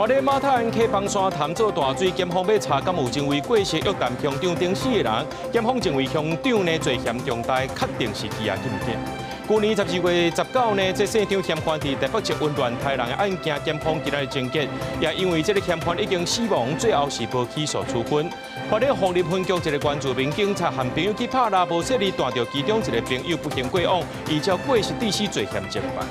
蓮馬太安溪枋山潭做大水，檢方欲查敢有人為過失約談鄉長等四個人，檢方認為鄉長呢罪嫌重大，確定是羈押禁見。舊年12月19呢，這姓張嫌犯佇台北捷運亂刣人的案件，檢方今仔日偵結，也因為這个嫌犯已經死亡，最後是無起訴處分。花蓮鳳林分局一个原住民警察和朋友去拍獵，無細膩彈著其中一个朋友不幸過往，依照過失致死罪嫌偵辦。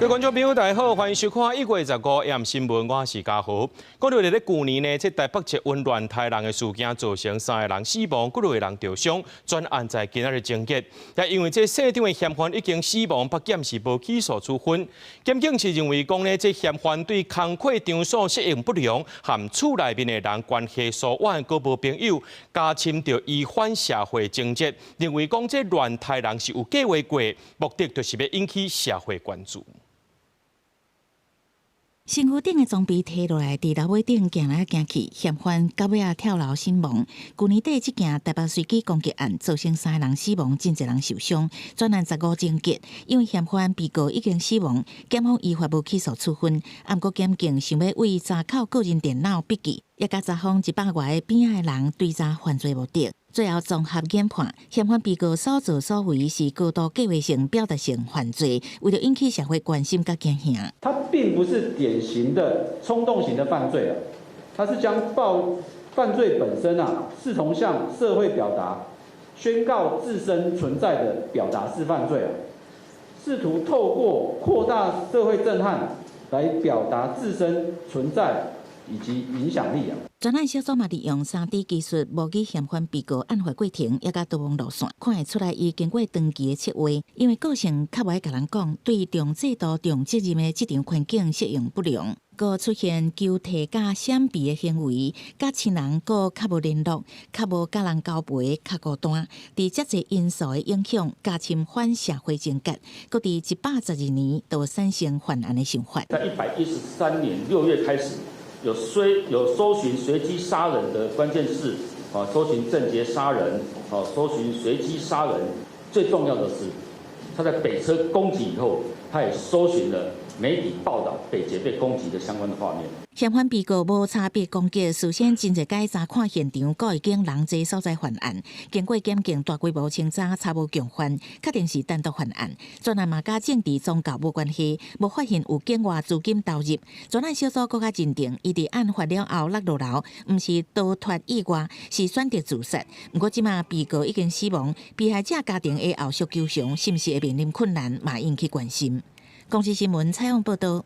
各位觀眾朋友，大家好，歡迎收看1月15 AM 新聞，我是嘉豪。講到佇咧舊年呢，這台北捷運亂刣人的事件，造成三个人死亡，幾个人受傷，全案在今仔日偵結。也因為這姓張的嫌犯已經死亡，北檢是無起訴處分。檢警是認為講呢，這嫌犯對工課場所適應不良，和厝內面的人關係疏遠，閣無朋友，加深著伊反社會情節，認為講這亂刣人是有計劃過，目的就是欲引起社會關注。身軀頂的裝備提落來，佇樓尾頂行來行去，嫌犯到尾仔跳樓身亡。舊年底這件台北隨機攻擊案造成三个人死亡，真濟人受傷。全案15偵結，因為嫌犯被告已經死亡，檢方依法無起訴處分。毋過檢警想欲為查扣個人電腦筆記，也佮查訪100外个邊仔的人追查犯罪目的。最後綜合研判，嫌犯被告所作所為是高度計劃性、表達性犯罪，為著引起社會關心佮驚嚇。他並不是典型的衝動型的犯罪啊，他是將暴犯罪本身啊，視同向社會表達、宣告自身存在的表達式犯罪啊，試圖透過擴大社會震撼來表達自身存在以及影響力啊。專案小組嘛，利用3D 技術模擬嫌犯被告案發過程，也佮逃亡路線，看會出來伊經過長期的策劃。因為個性較無愛共人講，對重制度、重責任的職場環境適應不良，閣出現求退佮閃避的行為，佮親人閣較無聯絡，較無佮人交陪，較孤單。佇遮濟因素的影響，加深反社會情結，閣佇112年就產生犯案的想法。在113年6月開始，有搜尋隨機殺人的關鍵字，啊，搜尋鄭捷殺人，啊，搜尋隨機殺人。最重要的是，他在北車攻擊以後，他也搜尋了媒體報道北捷被攻擊的相關的畫面。嫌犯被告無差別攻擊，事先真濟擺查看現場，閣會經人濟所在犯案。經過檢警大規模清查，查無共犯，確定是單獨犯案。專案嘛，佮政治宗教無關係，無發現有境外資金投入。專案小組閣較認定，伊佇案發了後落落樓，毋是逃脫意外，是選擇自殺。毋過這馬被告已經死亡，被害者家庭的後續求償，是毋是會面臨困難，嘛引起關心。公視新聞採訪報導。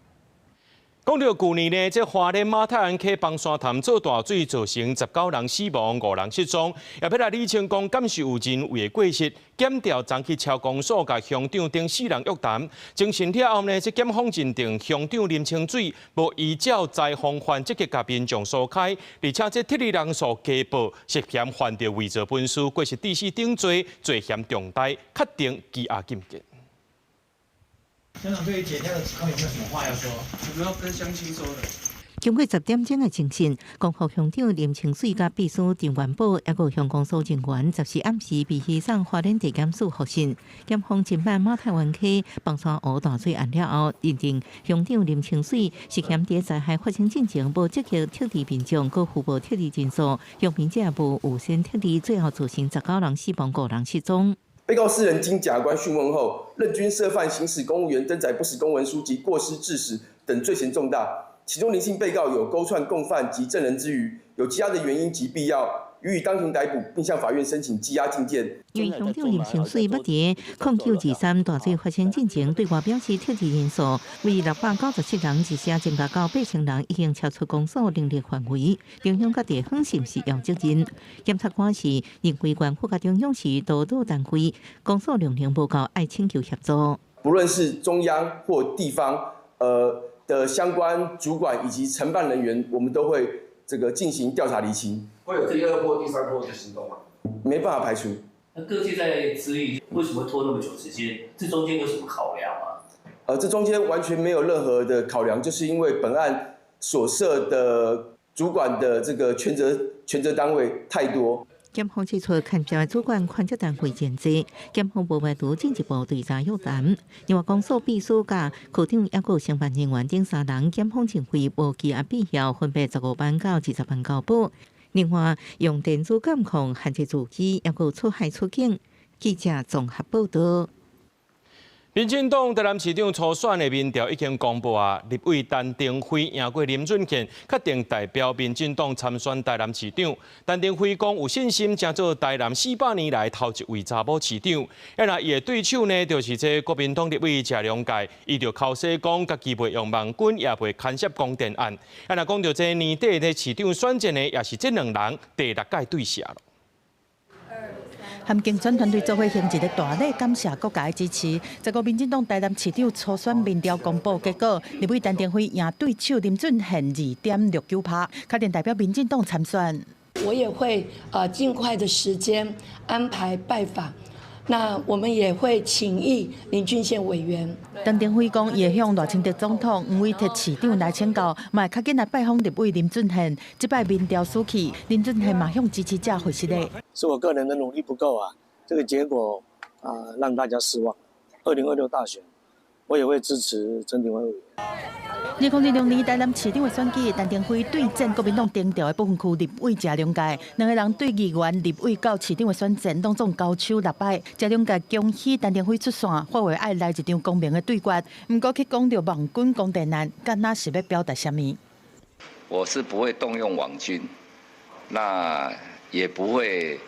講到舊年呢，這花蓮馬太鞍溪枋山潭做大水，造成19人死亡、五人失蹤。也欲來厘清講，敢是有人為的過失，檢調昨去抄公所，共鄉長等四人約談。偵訊了後呢，這檢方認定鄉長林清水無依照災防範積極共民眾疏開，而且這撤離人數加報，涉嫌犯著偽造文書、過失致死等罪，罪嫌重大，確定羈押禁見。鄉長對於檢調的指控有沒有什麼話要說？有沒有跟鄉親說的？經過10點鐘的偵訊，光復鄉長林清水佮秘書陳元寶，抑閣鄉公所人員，14暗時被移送花蓮地檢署複訊。檢方偵辦馬太灣溪枋山湖大水案了後，認定鄉長林清水涉嫌佇災害發生進前無積極撤離民眾，閣預報撤離人數，鄉民者無預先撤離，最後造成19人死亡、五人失蹤。被告四人經檢察官訊問後，認均涉犯行使公務員登載不實公文書及過失致死等罪嫌重大。其中林姓被告有勾串共犯及證人之虞，有羈押的原因及必要，予以當庭逮捕，並向法院申請羈押禁見。因為鄉長林清水捌佇0923大水發生進前對外表示撤離人數為697人，一時增加到8000人，已經超出公所能力範圍。中央佮地方是毋是有責任？檢察官是認為縣府佮中央是督導單位，公所量能無夠，愛請求協助。不論是中央或地方，的相關主管以及承辦人員，我們都會這個進行調查釐清。會有第二波、第三波的行動嗎？沒辦法排除。那各界在質疑為什麼拖那麼久時間？這中間有什麼考量嗎？這中間完全沒有任何的考量，就是因為本案所涉的主管的這個權責單位太多。檢方指出，牽涉主管權責單位真濟，檢方無排除進一步追查約談。另外，公所秘書佮科長抑閣承辦人員等三人，檢方認為無羈押必要，分別15萬到20萬交保。另外，用電子監控限制住機，抑閣出海出境。記者綜合報道。民進黨台南市長初選的民調已經公布啊，立委陳亭妃贏過林俊憲，確定代表民進黨參選台南市長。陳亭妃講有信心，成做台南400年來頭一位查某市長。啊，若伊的對手呢，就是這國民黨立委謝龍介，伊就剾洗講，家己袂用網軍，也袂牽涉光電案。啊，若講著這年底的市長選戰呢，也是這兩人第六屆對射。和競選團隊做伙行一个大禮，感謝各界支持。這個民進黨台南市長初選民調公布結果，立委陳亭妃贏對手林俊憲2.69%，確定代表民進黨參選。我也會盡快的時間安排拜訪，那我們也會請益林俊憲委員。陳亭妃講，伊會向賴清德總統、黃偉哲市長來請教，嘛會較緊來拜訪立委林俊憲。這擺民調輸去，林俊憲嘛向支持者回實咧。是我個人的努力不夠啊，這個結果啊讓大家失望。2026大選，我也會支持陳亭妃委員。2026年台南市長的選舉，陳亭妃對戰國民黨頂調的不分區立委謝龍介，兩个人對議員、立委到市長的選戰，攏總交手六擺。謝龍介恭喜陳亭妃出線，發話愛來一場公平的對決。毋過去講著網軍光電案，敢若是欲表達啥物？我是不會動用網軍，那也不會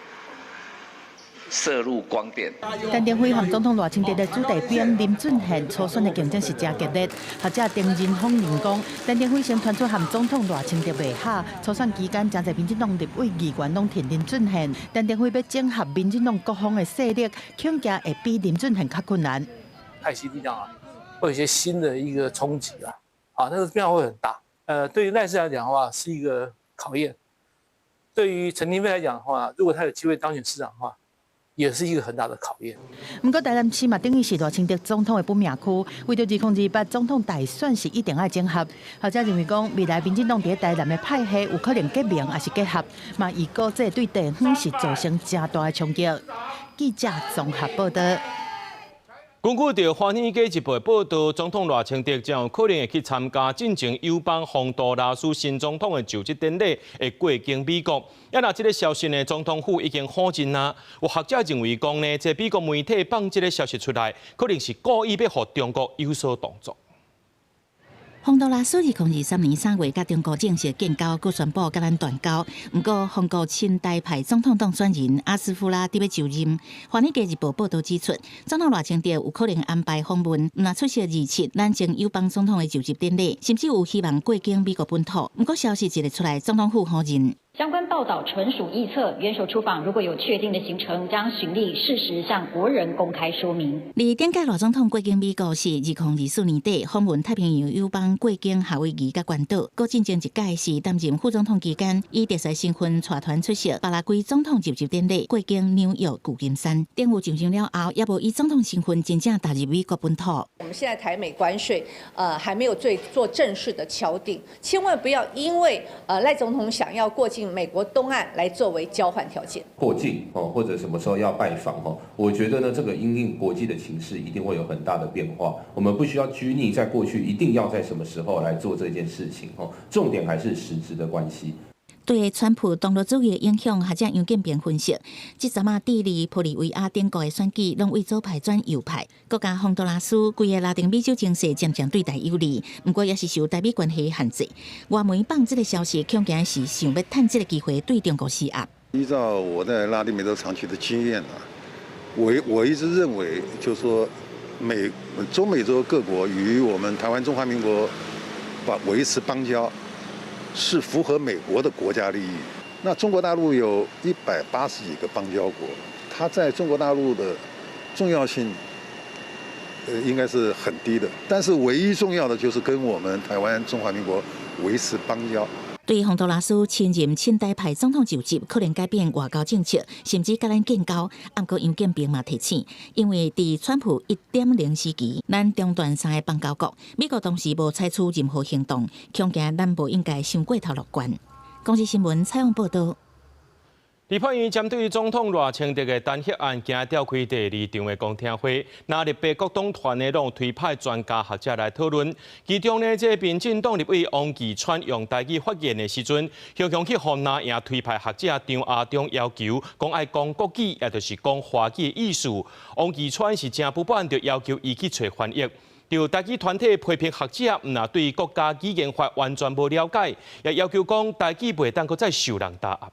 涉入光電。陳亭妃和總統賴清德的子弟兵林俊憲初選的競爭是誠激烈。學者丁仁峰認講，陳亭妃先傳出和總統賴清德袂合，初選期間，誠濟民進黨立委議員攏挺林俊憲。陳亭妃欲整合民進黨各方的勢力，恐驚會比林俊憲較困難。派系力量啊，會有一些新的一個衝擊啊，啊，那個變化會很大。對於賴市來講的話，是一個考驗；對於陳亭妃來講的話，如果他有機會當選市長的話，也是一個很大的考驗。毋過台南市嘛，等於是賴清德總統的本命區，為著2028總統大選是一定愛整合。學者認為講，未來民進黨佇台南的派系有可能結盟，抑是結合，嘛預估這對地方是造成誠大的衝擊。記者綜合報道。根據著《華爾街日報》報道，總統賴清德將有可能會去參加進前友邦洪都拉斯新總統的就職典禮，會過境美國。啊，若這个消息呢，總統府已經否認啊。有學者認為講呢，這美國媒體放這个消息出來，可能是故意欲予中國有所動作。洪都拉斯2023年3月佮中國正式建交，閣宣布佮咱斷交。毋過，洪國親台派總統當選人阿斯夫拉佇欲就任。華爾街日報報道指出，總統賴清德有可能安排訪問，毋若出席27咱前友邦總統的就職典禮，甚至有希望過境美國本土。毋過消息一个出來，總統府否認。相關報道純屬臆測，元首出訪如果有確定的行程，將循例適時向國人公開說明。而頂屆賴總統過境美國是2024年底訪問太平洋友邦過境夏威夷佮關島，閣進前一屆是擔任副總統期間，以特使身份帶團出席巴拉圭總統就職典禮，過境紐約舊金山。頂有上任了後，猶無以總統身份真正踏入美國本土。我們現在台美關稅，還沒有最做正式的敲定，千萬不要因為賴總統想要過境美國東岸來作為交換條件。過境哦，或者什麼時候要拜訪哦，我覺得呢，這個因應國際的情勢一定會有很大的變化。我們不需要拘泥在過去，一定要在什麼時候來做這件事情哦。重點還是實質的關係。對川普當奴主義的影響，學者楊建平分析，這陣仔智利、玻利維亞等國的選舉，攏為左派轉右派，閣加洪都拉斯規个拉丁美洲情勢漸漸對台有利，毋過也是受台美關係限制。外媒放這个消息，恐驚是想欲趁這个機會對中國施壓。依照我在拉丁美洲長期的經驗啊，我一直認為，就是說中美洲各國與我們台灣中華民國把維持邦交，是符合美國的國家利益。那中國大陸有180幾個邦交國，它在中國大陸的重要性，應該是很低的。但是唯一重要的就是跟我們台灣中華民國維持邦交。對洪都拉斯親任親台派總統就職，可能改變外交政策，甚至佮咱建交。毋過楊建平嘛提醒，因為佇川普1.0時期，咱中斷三个邦交國，美國當時無採取任何行動，恐驚咱無應該傷過頭樂觀。公視新聞採訪報道。立法院針對總統賴清德的彈劾案，今日召開第二場的公聽會，藍綠白各黨團呢攏推派專家學者來討論。其中呢，這個民進黨立委王義川用台語發言的時陣，雄雄去予藍營推派學者張亞中要求，講愛講國語，也就是講華語的意思。王義川是誠不滿，就要求伊去揣翻譯。就台語團體批評學者，毋但對國家語言法完全無了解，也要求講台語袂當閣再受人打壓。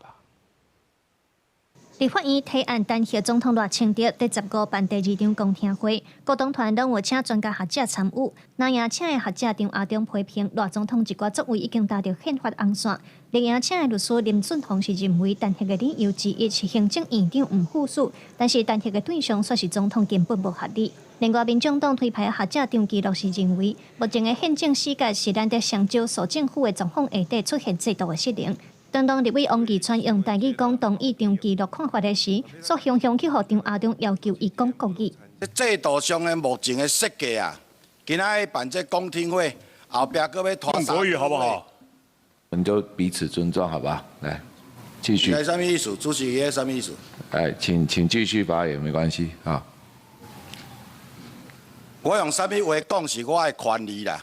立法院提案彈劾總統賴清德，第15辦第二場公聽會，各黨團攏有請專家學者參與。藍營請的學者張亞中批評賴總統一寡作為已經踏著憲法紅線。綠營請的律師林俊宏是認為彈劾的理由之一是行政院長毋赴署，但是彈劾的對象卻是總統，根本無合理。另外，民眾黨推派學者張其祿是認為，目前的憲政死結是難得上少數政府的狀況下底出現制度的失靈。當當立委王義川用台語講同意張其祿看法的時，煞雄雄去予張亞中要求伊講國語。制度上的目前的設計啊，今仔日辦這公聽會，後壁閣欲拖講國語好不好？我們就彼此尊重，好吧？來，繼續。你啥物意思？主席，你啥物意思？來，請繼續發言，沒關係啊。我用啥物話講是我的權利啦。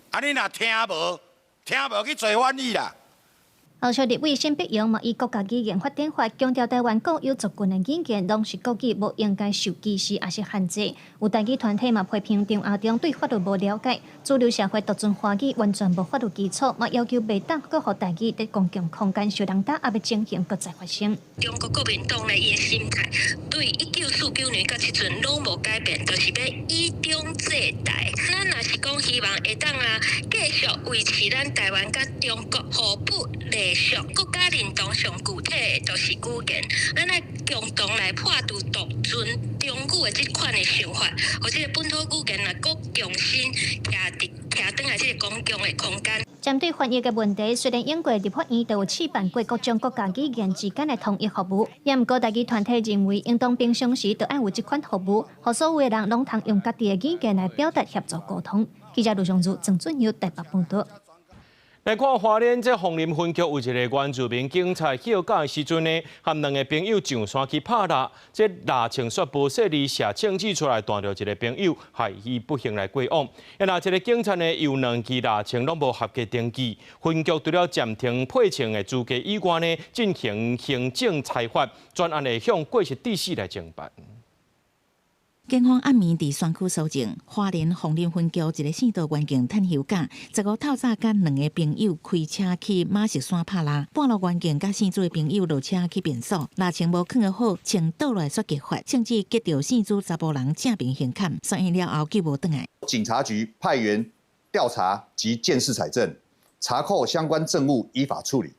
啊，你若聽無，聽無去揣翻譯啦。後續立委沈碧榮嘛以國家語言發展法強調台灣國有族群的語言攏是國語，無應該受歧視抑是限制。有台語團體嘛批評張亞中對法律無了解，主流社會獨尊華語完全無法律基礎，嘛要求袂當閣予台語佇公共空間受人打壓的情形閣再發生。中國國民黨呢，伊的心態對1949年到這陣攏無改變，就是欲以中制台。咱若是講希望會當啊，繼續維持咱台灣佮中國互不隸屬，國家認同上具體的就是語言，咱愛共同來破除獨尊中語的這款的想法，予這個本土語言啊，閣重新徛佇徛轉來這個公共的空間。針對翻譯的問題，雖然英國立法院都有試辦過各種國家語言之間的統一服務，也毋過台語團體認為，應當平常時就愛有這款服務，予所有的人攏通用家己的語言來表達協助溝通。記者盧尚如、鄭俊友台北報導。來看花蓮這鳳林分局有一個原住民警察歇假的時陣呢，和兩个朋友上山去拍獵，這獵槍煞無細膩射槍子出來，彈著一个朋友，害伊不幸來過往。啊，若這个警察呢，有兩支獵槍攏無合格登記，分局除了暫停配槍的資格以外呢，進行行政裁罰，專案會向過失致死來偵辦。警方暗暝佇山區搜證，花蓮鳳林分局一个姓杜員警趁休假，15透早佮兩个朋友開車去馬石山拍獵，半路員警佮姓朱的朋友落車去便所，獵槍無囥好，槍倒落來煞擊發，甚至擊著姓朱查埔人正面胸坎，送院了後救無轉來。警察局派員調查及鑑識採證，查扣相關證物，依法處理。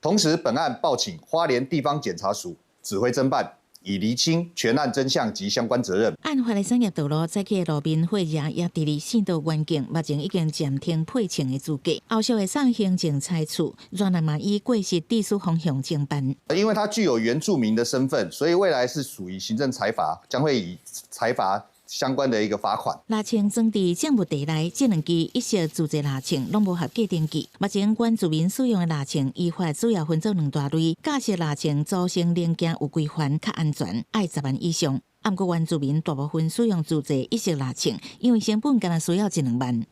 同時，本案報請花蓮地方檢察署指揮偵辦。以釐清全案真相及相關責任。案發的商業道路載去的路面火熱也佇咧縣道環境，目前已經暫停配槍的資格，後續會送行政裁處，專案嘛以過失致死方向偵辦。因為他具有原住民的身份，所以未來是屬於行政裁罰，將會以裁罰相關的一個罰款。獵槍裝佇證物袋內，這兩支一式自製獵槍攏無合格登記。目前原住民使用的獵槍依法主要分做兩大類，架式獵槍組成零件有規範，較安全，愛10萬以上。毋過原住民大部分使用自製一式獵槍，因為成本干焦需要一兩萬。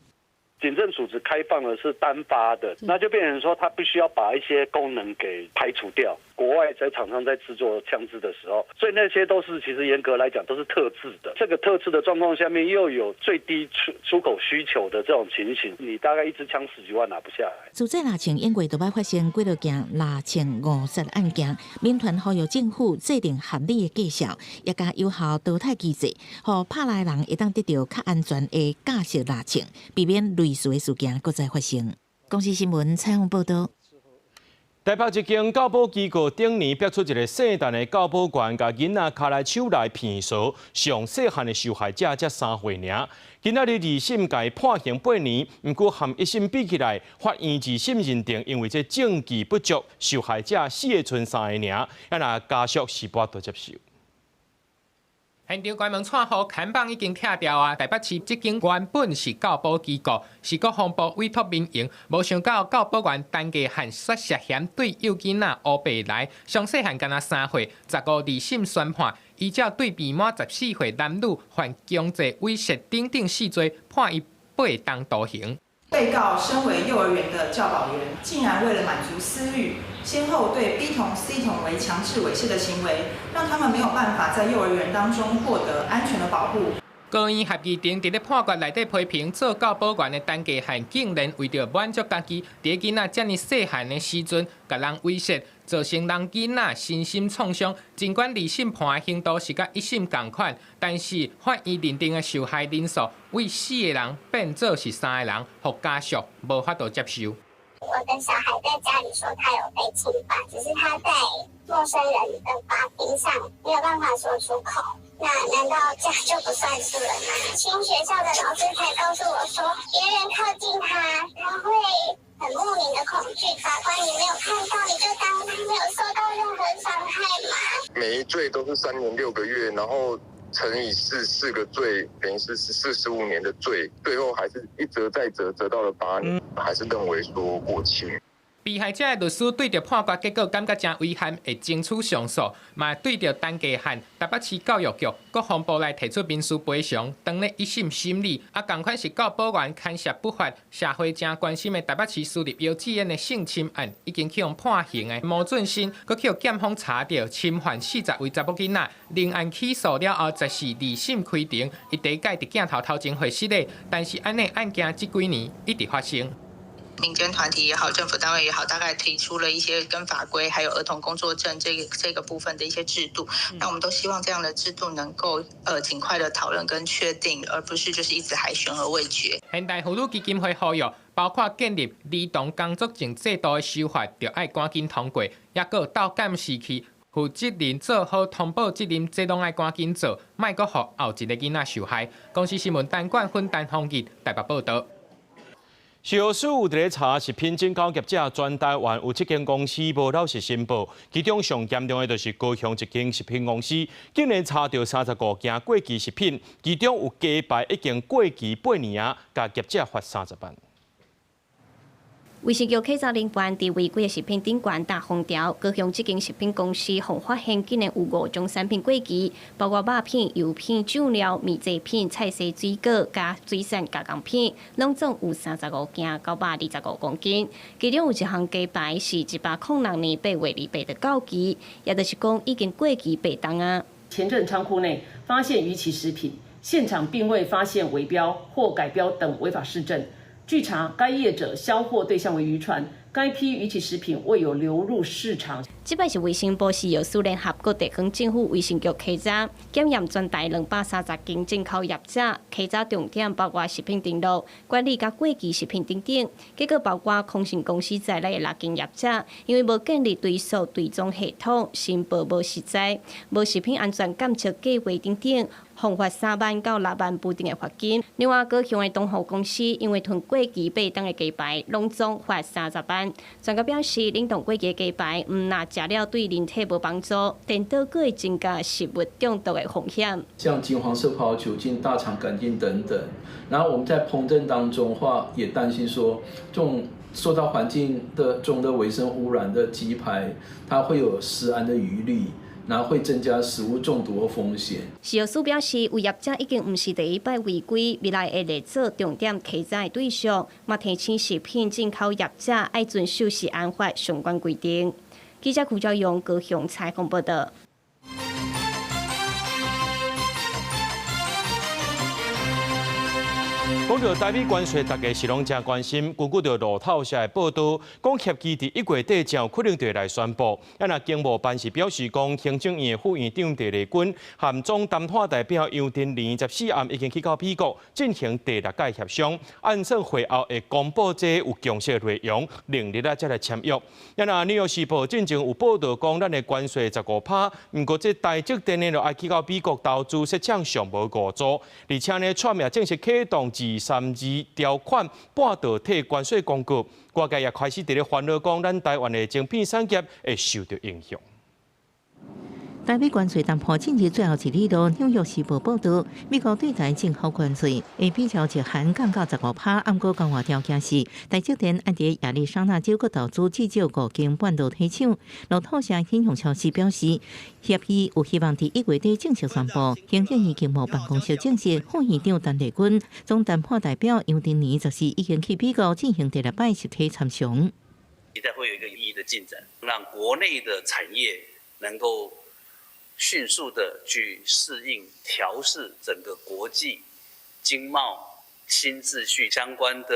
警政署只開放的是單發的，那就變成說，他必須要把一些功能給排除掉。國外在廠商在製作槍支的時候，所以那些都是其實嚴格來講都是特製的。這個特製的狀況下面，又有最低出口需求的這種情形，你大概一支槍十幾萬拿不下來。自製獵槍永過都捌發生幾多件獵槍誤殺案件，民團呼籲政府制定合理的價數，也加有效淘汰機制，予拍獵的人會當得著較安全的架式獵槍，避免類似的事件閣再發生。公視新聞採訪報導。台北一間教保機構頂年逼出一个聖誕的教保員，共囡仔牽來手來騙數，上細漢的受害者才3歲爾。今仔日二審共伊判刑8年，毋過和一審比起來，法院二審認定，因為這證據不足，受害者4个賰3个爾，啊若家屬是無法度接受。現場關門蔡予看板已經拆掉啊！台北市這間原本是教保機構，是國防部委託民營，無想到教保員陳繼漢煞涉嫌對幼囡仔烏白來，上細漢干焦3歲，15二審宣判，依照對未滿14歲男女犯強制猥褻等等四罪，判伊8冬徒刑。被告身為幼兒園的教保員，竟然為了滿足私慾，先後對 B 童、C 童為強制猥褻的行為，讓他們沒有辦法在幼兒園當中獲得安全的保護。高院合議庭佇咧判決內底批評做教保員的陳繼漢，竟然為著滿足家己，佇囡仔遮爾細漢的時陣，共人猥褻，造成人囡仔身心創傷。儘管二審判的刑度是佮一審仝款，但是法院認定的受害人數為4個人變做是3個人，予家屬無法度接受。我的小孩在家裡說他有被侵犯，只是他在陌生人的法庭上沒有辦法說出口。那難道這樣就不算數了嗎？新學校的老師才告訴我說，別人靠近他，他會很莫名的恐懼。法官，你沒有看到，你就當他沒有受到任何傷害嗎？每一罪都是3年6個月，然後乘以四個罪，等於是45年的罪，最後還是一折再折，折到了8年，還是認為說過輕。被害者的律師對著判決結果感覺誠遺憾，會爭取上訴，嘛對著陳繼漢、台北市教育局、國防部來提出民事賠償。當咧一審審理，啊，仝款是教保員牽涉不法，社會誠關心的台北市私立幼稚園的性侵案，已經去予判刑的毛俊新，閣去予檢方查著侵犯40位查某囡仔，另案起訴了後，14二審開庭，伊第一擺佇鏡頭頭前會失禮，但是按呢案件這幾年一直發生。民間團體也好，政府單位也好，大概提出了一些跟法規還有兒童工作證這個部分的一些制度。那我們都希望這樣的制度能夠盡快的討論跟確定，而不是就是一直還懸而未決。現代婦女基金會呼籲，包括建立兒童工作證制度的修法，著愛趕緊通過，抑閣到監視器負責任做好通報責任，這攏愛趕緊做，莫閣予後一個囡仔受害。公視新聞陳冠芬、陳鳳儀台北報導。食藥署有佇咧查食品進口業者，全台灣有七間公司無老實申報，其中上嚴重的就是高雄一間食品公司，竟然查著35件過期食品，其中有雞排已經過期8年啊，共業者罰30萬。衛生局稽查人員佇違規的食品頂懸打封條，高雄這間食品公司予發現竟然有5種產品過期，包括肉片、油片、醬料、麵製品、菜色、水果佮水產加工品，攏總有35件925公斤。其中有一項雞排是106年8月28日到期，也就是講已經過期8冬啊。前鎮倉庫內發現逾期食品，現場並未發現違標或改標等違法事證。據查，該業者銷貨對象為漁船，該批逾期食品未有流入市場。這擺是衛生部食藥署聯合各地方政府衛生局稽查，檢驗全台230間進口業者，稽查重點包括食品登錄、管理佮過期食品等等。結果包括空信公司在內的6間業者，因為無建立追溯追蹤系統，申報無實在，無食品安全監測計劃等等。予罰3萬到6萬不等的罰金。另外，高雄的東和公司因為囤過期8冬的雞排，攏總罰30萬。專家表示，冷凍過期的雞排毋但食了對人體無幫助，顛倒閣會增加食物中毒的風險。像金黃色葡萄球菌、大腸桿菌等等。然後我們在烹飪當中的話，也擔心說，這種受到環境的中的微生物污染的雞排，它會有食安的疑慮。然後會增加食物中毒的風險。食藥署表示，有業者已經毋是第一擺違規，未來會列做重點稽查的對象，嘛提醒食品進口業者愛遵守食安法相關規定。記者胡昭勇高雄採訪報導。講到台美關稅，大家是攏誠關心。根據著路透社的報導，講協議佇1月底將有可能就會來宣布。啊，若經貿辦是表示講，行政院的副院長鄭麗君和總談判代表楊振寧14暗已經去到美國進行第6屆協商，按算會後會公布這有共識的內容，明日啊才來簽約。啊，若紐約時報進前有報導講，咱的關稅15%，毋過這台積電呢，就愛去到美國投資設廠上無5座，而且呢，川普也正式啟動232條款半導體關稅公告，外界也開始佇咧煩惱講，咱台灣的晶片產業會受到影響。台美關稅談判進入最後一里路，紐約時報報導，美國對台進口關稅會比照日韓降到15%，毋過交換條件是台積電愛佇亞利桑那州閣投資至少五間半導體廠。路透社引用消息表示，協議有希望佇1月底正式宣布。行政院經貿辦公室證實，副院長陳麗君、總談判代表楊振寧十四已經去美國進行第六擺實體參詳。期待會有一個有意義的進展，讓國內的產業能夠迅速的去適應、調適整個國際經貿新秩序相關的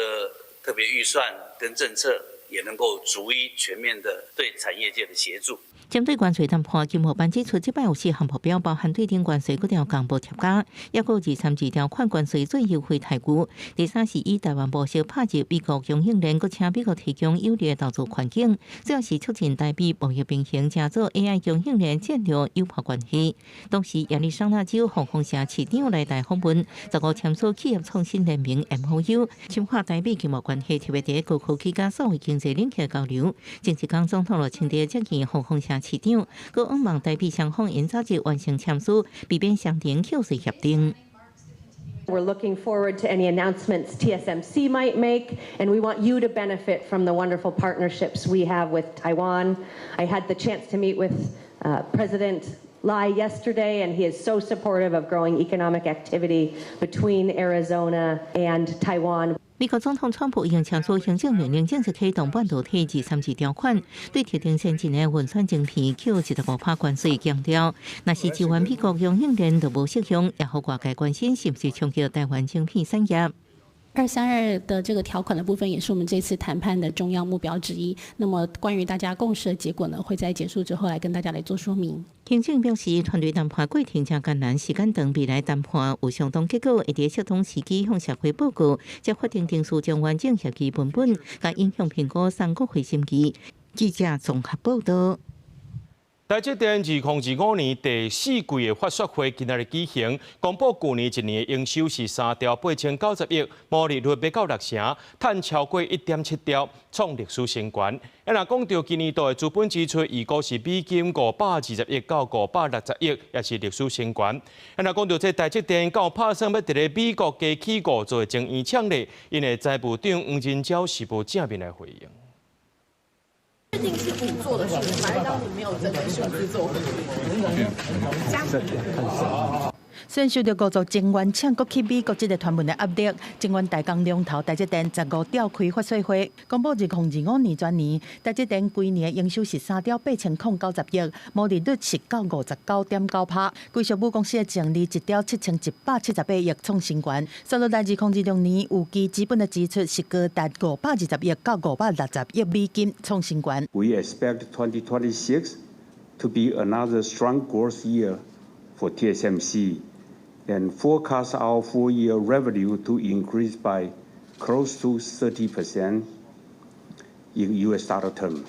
特別預算跟政策，也能夠逐一全面的對產業界的協助。針對關稅談判，經貿辦指出，這擺有四項目標，包含對等關稅閣調降無疊加，抑閣二三二條款關稅最優惠待遇。第三是以台灣模式拍入美國供應鏈，閣請美國提供有利的投資環境。主要是促進台美貿易平衡，加做 AI 供應鏈戰略友伴關係。同時，亞利桑那州紅楓城市長來台訪問，15簽署企業創新聯盟 MOU，深化台美經貿關係，特別佇高科技佮數位經濟領域交流。前一工總統賴清德接見紅楓城市長，閣向望台美雙方𪜶早日完成簽署，避免雙重扣稅協定。 We're looking forward to any announcements TSMC might make, and we want you to benefit from the wonderful partnerships we have with Taiwan. I had the chance to meet with President Lai yesterday, and he is so supportive of growing economic activity between Arizona and Taiwan. 美國總統川普已經簽署行政命令，正式啟動半導體二三二條款，對特定先進的運算晶片扣25%關稅，強調若是支援美國供應鏈就無適用，也予外界關心是毋是衝擊台灣晶片產業。 232的這個條款的部分，也是我們這次談判的重要目標之一。那麼，關於大家共識的結果呢，會在結束之後來跟大家來做說明。行政表示，團隊談判過程誠艱難，時間長，未來談判有相當結果，會佇適當時機向社會報告，才法定程序將完整協議文本，佮影響評估送國會審議。記者綜合報導。台積電2025年第四季的法說會今仔日舉行，公布舊年一年的營收是3兆8090億，毛利率欲到六成，趁超過1.7兆，創歷史新高。啊，若講到今年度的資本支出，預估是美金520億到560億，也是歷史新高。啊，若講到這台積電敢有拍算欲佇咧美國加起五座晶圓廠咧，𪜶的財務長黃仁昭是無正面來回應。確定是五座的數字，還是當你沒有真的數字做？雖然受著五座晶圓廠閣去美國這个傳聞的壓力，晶圓代工龍頭台積電15召開法說會，公布2025年全年台積電規年的營收是3兆8090億，毛利率是到59.9%，規屬母公司的淨利1兆7178億創新高。所以來2026年預計資本的支出是高達520億到560億美金，創新高。 We expect 2026 to be another strong growth year for TSMC and forecast our full-year revenue to increase by close to 30% in US dollar terms.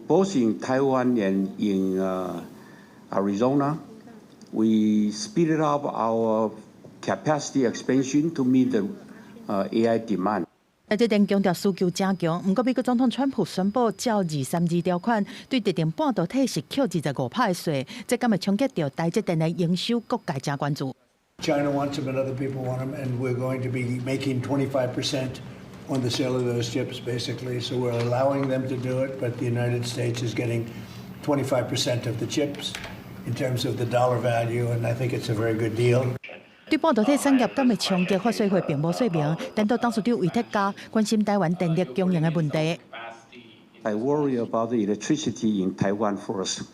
Both in Taiwan and in Arizona, we speeded up our capacity expansion to meet the AI demand. 台積電強調需求誠強，毋過美國總統川普宣布照232條款對特定半導體是扣25%的稅，這敢會衝擊著台積電的營收？各界誠關注。 China wants them and other people want them, and we're going to be making 25% on the sale of those chips, basically. So we're allowing them to do it, but the United States is getting 25% of the chips in terms of the dollar value, and I think it's a very good deal. 對半導體產業敢會衝擊，法說會並無說明。顛倒董事長威鐵嘉關心台灣電力供應的問題。 I worry about the electricity in Taiwan first.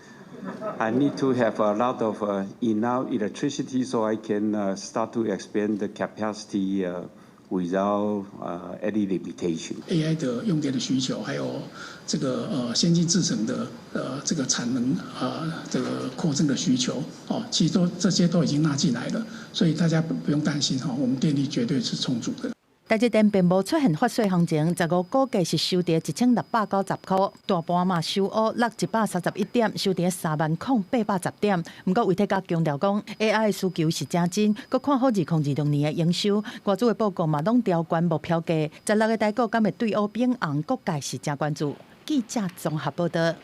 I need to have a lot of enough electricity so I can start to expand the capacity without any limitation. AI 的用電的需求，還有這個先進製程的這個產能啊，這個擴增的需求，哦，其實都這些都已經納進來了，所以大家不用擔心哈，我們電力絕對是充足的。台積電並無出現發稅行情，15股價是收佇1690塊，大盤嘛收烏落131點，收佇30,810點。毋過威鐵嘉強調講，AI 的需求是誠真，閣看好2026年的營收。外資的報告嘛攏調懸目標價，16个台股敢會對烏變紅，各界是誠關注。記者綜合報導。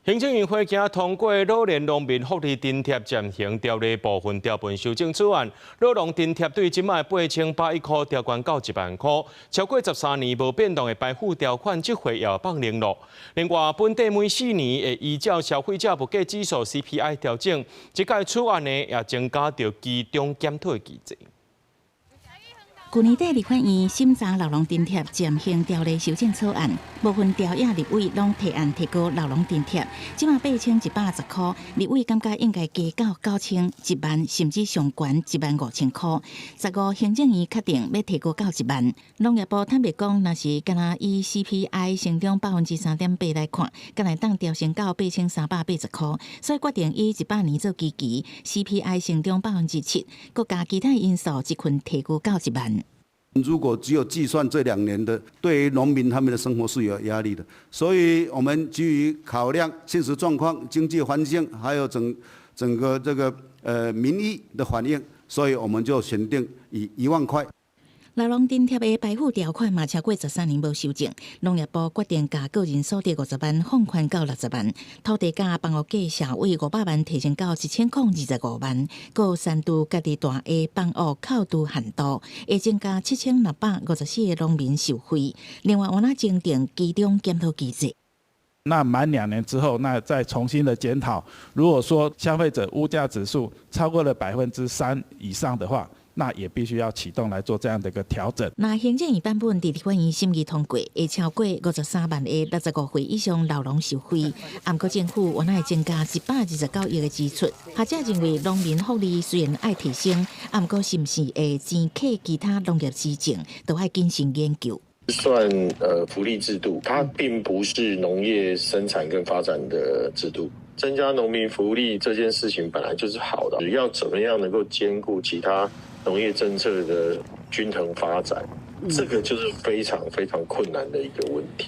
行政院會今通過老年農民福利津貼暫行條例部分條文修正草案，老農津貼對這擺8100箍調懸到1萬箍，超過13年無變動的排富條款，這回也放零落。另外，本地每4年會依照消費者物價指數 CPI 調整，這屆草案呢也增加著期中檢討的機制。舊年底立法院審查老農津貼暫行條例修正草案，無分朝野立委攏提案提高老農津貼，這馬8110箍，立委感覺應該加到9000、1萬，甚至上懸1萬5千箍。15行政院確定欲提高到1萬。農業部坦白講，若是干焦以 CPI 成長3.8%來看，敢會當調升到8380箍，所以決定以100年做基期，CPI 成長7%，閣加其他因素一併提高到1萬。如果只有計算這2年的，對於農民他們的生活是有壓力的，所以我們基於考量現實狀況、經濟環境，還有整個這個民意的反應，所以我們就選定以1萬塊。老農津貼的排富條款嘛，超過13年無修正，農業部決定共個人所得50萬放寬到60萬，土地佮房屋價數為500萬提升到1025萬，閣刪除家己蹛的房屋扣除限度，會增加7654個農民受惠。另外，有哪增訂期中檢討機制。那滿2年之後，那再重新的檢討。如果說消費者物價指數超過了3%以上的話，那也必須要啟動來做這樣的一個調整。那行政院版本佇立法院審議通過，會超過53萬个65歲以上老農受惠。毋過政府原來會增加129億的支出。學者認為農民福利雖然愛提升，毋過是毋是會錢客其他農業施政，都愛謹慎研究。算福利制度，它並不是農業生產跟發展的制度。增加農民福利這件事情本來就是好的，要怎麼樣能夠兼顧其他農業政策的均衡發展，這個就是非常非常困難的一個問題。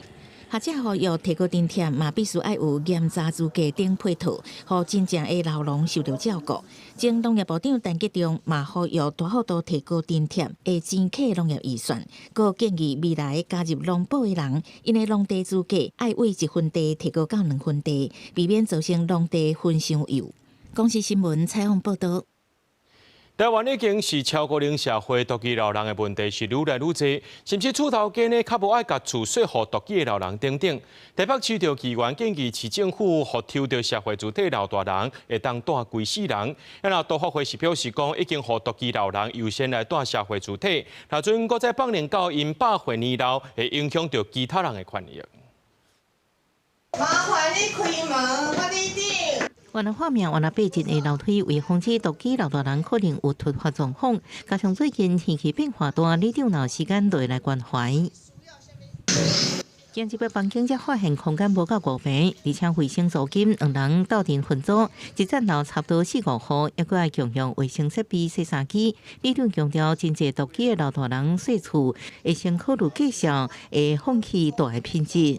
學者呼籲提高津貼嘛，必須愛有嚴查資格等配套，予真正的老農受著照顧。前農業部長陳吉仲嘛呼籲大幅度提高津貼，會錢客農業預算。閣建議未來加入農保的人，𪜶的農地資格愛為1分地提高到2分地，避免造成農地分傷幼。公視新聞採訪報導。台灣已經是超高齡社會，獨居老人的問題是愈來愈濟，甚至厝頭家呢較無愛共厝稅予獨居的老人等等。台北市著議員建議市政府，予抽著社會住宅老大人會當蹛規世人。啊，若都發會是表示講，已經予獨居老人優先來蹛社會住宅，若準閣再放任到𪜶百歲年老，會影響著其他人的權益。麻煩你開門，我佇頂。原來畫面，原來爬一个樓梯，為防止獨居老大人可能有突發狀況，加上最近天氣變化大，里長有時間就會來關懷。前一擺房間才發現空間無夠5坪，而且衛生租金兩人鬥陣分租，一層樓差不多四五戶，猶閣愛共用衛生設備、洗衫機。里長強調，真濟獨居的老大人細厝，會先考慮價數，會放棄大的品質。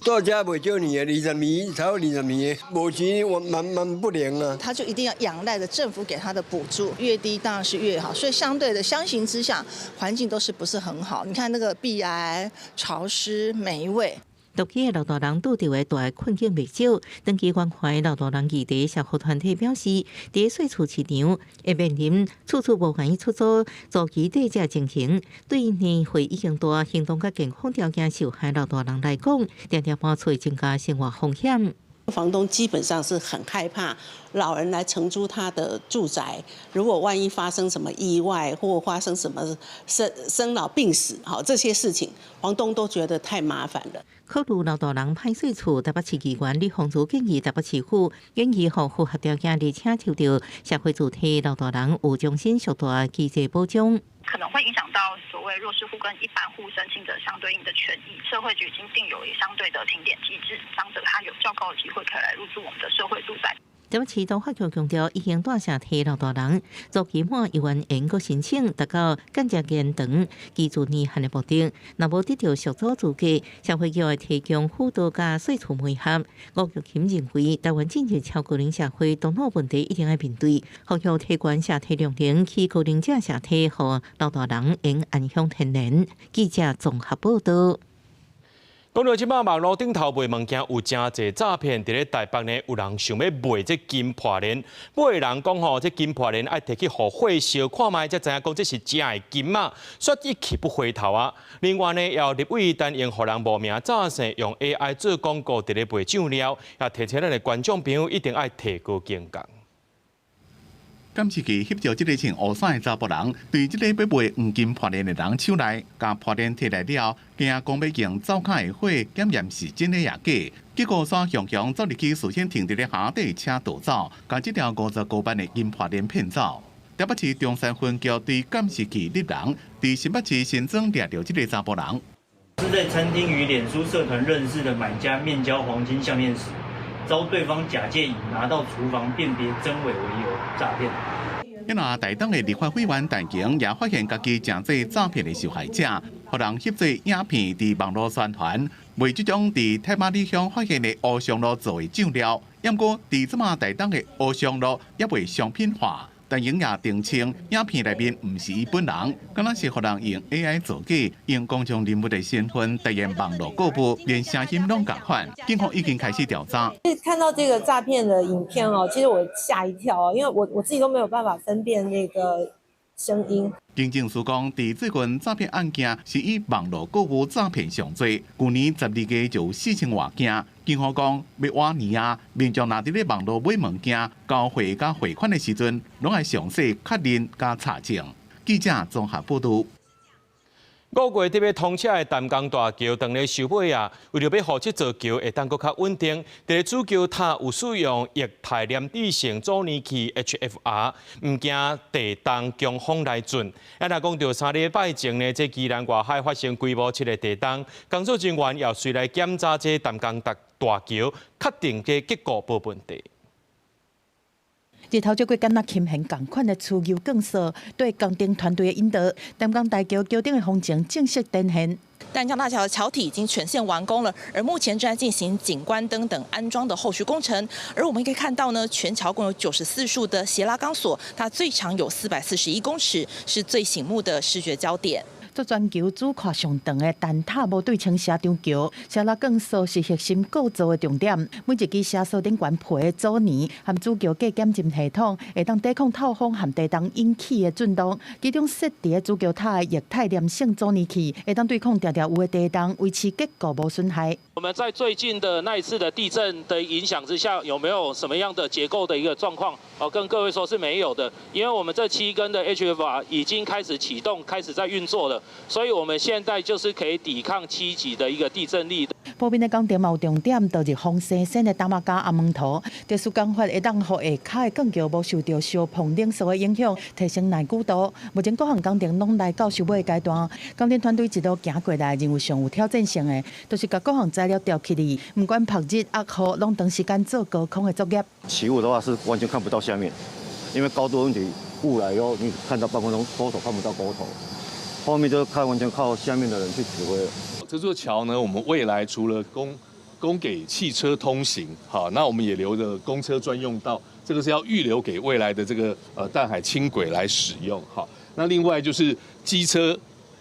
蹛遮袂少年的，20年，差不多20年的，無錢我慢慢不靈啊。他就一定要仰賴著政府給他的補助，越低當然是越好。所以相對的，相形之下，環境都是不是很好。你看那個壁癌、潮濕、霉味。獨居的老大人拄著的大困境袂少，長期關懷老大人議題社福團體表示，佇細厝市場會面臨處處無願意出租、租期短這情形，對年歲已經大、行動佮健康條件受限老大人來講，定定搬厝會增加生活風險。房東基本上是很害怕老人來承租他的住宅，如果萬一發生什麼意外或發生什麼生老病死，好這些事情，房東都覺得太麻煩了。考慮老大人歹細厝，台北市議員李鳳珠建議台北市府建議予符合條件而且抽著社會住宅老大人有終身續蹛機制保障。可能會影響到所謂弱勢戶跟一般戶申請者相對應的權益。社會局已經訂有相對的評點機制，長者他有較高的機會可以來入住我們的社會住宅。台北市都發局強調，已經蹛社宅老大人，租期滿猶原會閣申請，達到間接延長居住年限的目的。若無得著續租資格，社會局會提供輔導佮細厝媒合。吳玉琴認為，台灣進入超高齡社會，當老問題一定愛面對，呼籲提懸社宅量能，起高齡者社宅，予老大人會用安享天年。記者綜合報導。講到這擺網路頂頭賣物件有誠濟詐騙，佇咧台北呢有人想欲賣這金破鏈，買的人講吼，這金破鏈愛提去予火燒看覓，才知影講這是真的金仔，煞一去不回頭啊！另外呢，也有立委擔應予人冒名詐騙，用 AI 做廣告佇咧賣醬料，也提醒咱的觀眾朋友一定愛提高警覺。監視器翕著這个穿烏衫的查埔人，對這個欲賣黃金破鏈的人手內，共破鏈提來了，驚講欲用灶跤的火檢驗是真的抑假，結果煞雄雄走入去事先停佇咧下底車盜走，共這條55萬的金破鏈騙走。台北市中山分局對監視器獵人，佇新北市新莊掠著這个查埔人。是在餐廳與臉書社團認識的買家面交黃金項鏈時，遭對方假借已拿到廚房辨別真偽為由詐騙。啊，台東的立法委員陳瓊也發現家己成做詐騙的受害者，予人翕做影片佇網路宣傳，賣這種佇太馬里鄉發現的烏松露做的醬料，毋過佇這馬台東的烏松露猶未商品化。陳瓊也澄清，影片內面毋是伊本人，敢若是予人用 AI 造假，用公眾人物的身份代言網路購物，連聲音攏仝款。警方已經開始調查。看到這個詐騙的影片哦，其實我嚇一跳，因為我自己都沒有辦法分辨那個聲音。警政署講，佇最近詐騙案件是以網路購物詐騙上濟，舊年12月就有4000外件。警方講，欲倚年啊，民眾若佇咧網路買物件、交貨佮匯款的時陣，攏愛詳細確認佮查證。記者綜合報導。五月底欲通車的淡江大橋，當咧收尾啊，為著欲予這座橋會當閣較穩定，佇咧主橋塔有使用液態黏滯性阻尼器 HFR，毋驚地動強風來震。啊，若講著3禮拜前呢，這宜蘭外海發生規模7的地動，工作人員也隨來檢查這淡江大橋，確定這結構無問題。日頭這過敢若琴弦仝款的磁球鋼索，對工程團隊的引導，淡江大橋橋頂的風情正式展現。淡江大橋的橋體已經全線完工了，而目前正在進行景觀燈等安裝的後續工程。而我們可以看到呢，全橋共有94束的斜拉鋼索，它最長有441公尺，是最醒目的視覺焦點。做全球主跨上長的單塔無對稱斜張橋，斜拉鋼索是核心構造的重點。每一支斜索頂懸皮的阻尼和主橋架減震系統，會當抵抗透風和地動引起的震動。其中設佇咧主橋塔的液態黏性阻尼器，會當對抗定定有的地動，維持結構無損害。我們在最近的那一次的地震的影響之下，有沒有什麼樣的結構的一個狀況？哦，跟各位說是沒有的，因為我們這七根的 HFR 已經開始啟動，開始在運作了。所以我們現在就是可以抵抗7級的一個地震力。鋪面的工程嘛有重點，導入風生線的打馬加阿門塗，特殊工法會當予下跤的鋼橋無受著燒碰冷縮的影響，提升耐久度。目前各項工程攏來到收尾階段，工程團隊一路行過來，認為上有挑戰性的，就是共各項材料調起來，毋管曝日壓雨，攏長時間做高空的作業。起霧的話是完全看不到下面，因為高度問題，霧來以後你看到半空中鈎頭看不到鈎頭。後面就靠完全靠下面的人去指揮了。這座橋呢，我們未來除了供給汽車通行，好，那我們也留着公車專用道，這個是要預留給未來的這個淡海輕軌來使用，好。那另外就是機車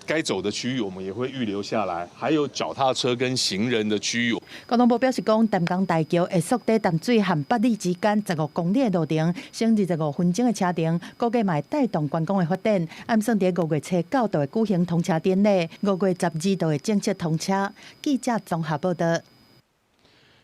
該走的區域，我們也會預留下來，還有腳踏車跟行人的區域。交通部表示講，淡江大橋會縮短淡水和八里之間15公里的路程，省25分鐘的車程，估計嘛會帶動觀光的發展。按算佇5月初9就會舉行通車典禮，5月12就會正式通車。記者綜合報導。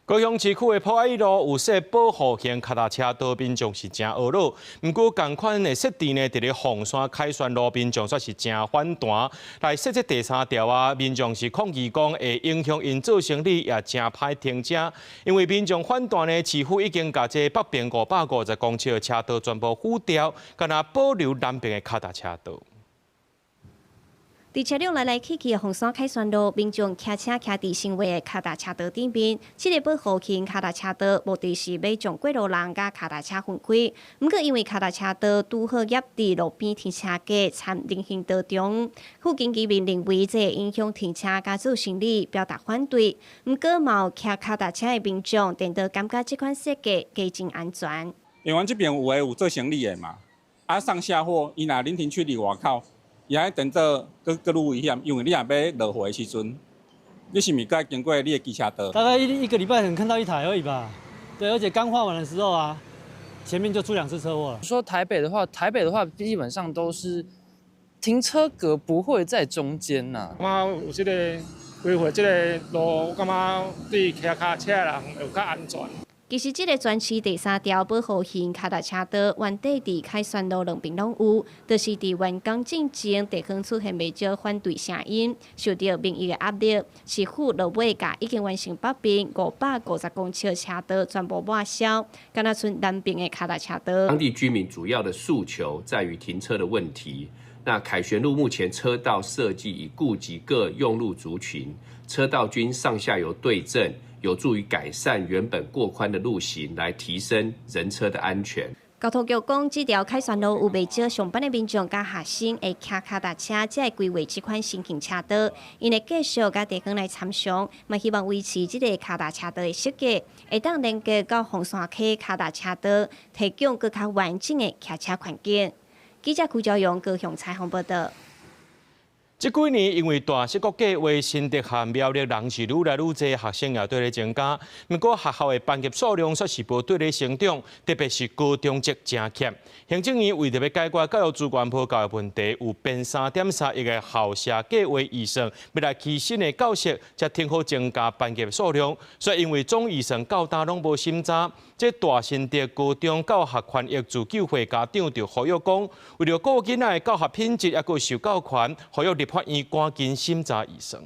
高雄市區的博愛路有設保護型跤踏車道，民眾是誠懊惱。毋過仝款的設置呢，佇咧鳳山凱旋路，民眾煞是誠反彈。來設這第三條啊，民眾是抗議講會影響𪜶做生意，也誠歹停車。因為民眾反彈呢，市府已經共這北邊550公尺的車道全部斧掉，干焦保留南邊的跤踏車道。佇車輛來來去去的鳳山凱旋路，民眾騎車騎佇新劃的跤踏車道頂面，這个保護型跤踏車道，目的是欲將過路人佮跤踏車分開。毋過因為跤踏車道拄好夾佇路邊停車格摻人行道中，附近居民認為這會影響停車佮做生意，表達反對。毋過嘛有騎跤踏車的民眾，顛倒感覺這款設計加真安全。因為阮這邊有的有做生意的嘛，啊上下貨，伊若臨停區佇外口。伊愛等做閣閣愈危險，因為你若欲落貨的時陣，你是毋是該經過你的機車道？大概一個禮拜可能看到一台而已吧。對，而且剛畫完的時候啊，前面就出兩次車禍了。說台北的話，台北的話基本上都是停車格不會在中間呐。我有這個規劃這個路，我感覺對騎跤車的人會較安全。其實，這個全市第三條保護型跤踏車道，原底佇凱旋路兩邊攏有，就是佇完工進前，地方出現袂少反對聲音，受著民意的壓力，市府落尾共已經完成北邊550公尺車道全部抹消，干焦賰南邊的跤踏車道。當地居民主要的訴求在於停車的問題。那凱旋路目前車道設計已顧及各用路族群，車道均上下游對正。有助於改善原本過寬的路型，來提升人車的安全。交通局講，這條凱旋路有袂少上班的民眾佮學生會騎跤踏車，才會規劃這款新型車道。𪜶會繼續佮地方來參詳，嘛希望維持這个跤踏車道的設計，會當連結到鳳山溪跤踏車道，提供閣較完整的騎車環境。記者邱朝陽高雄採訪報導。這幾年因為大矽谷計畫，新竹和苗栗人是愈來愈濟，學生也綴咧增加。毋過學校的班級數量卻是無綴咧成長，特別是高中職誠欠。行政院為著欲解決教育資源無夠的問題，有編3.3億的校舍計畫預算，欲來起新的教室，才挺好增加班級的數量。所以因為總預算到今攏無審查，這大新竹高中教學權益自救會家長就呼籲講，為著顧囡仔的教學品質，抑閣受教權，呼籲立法院趕緊審查預算。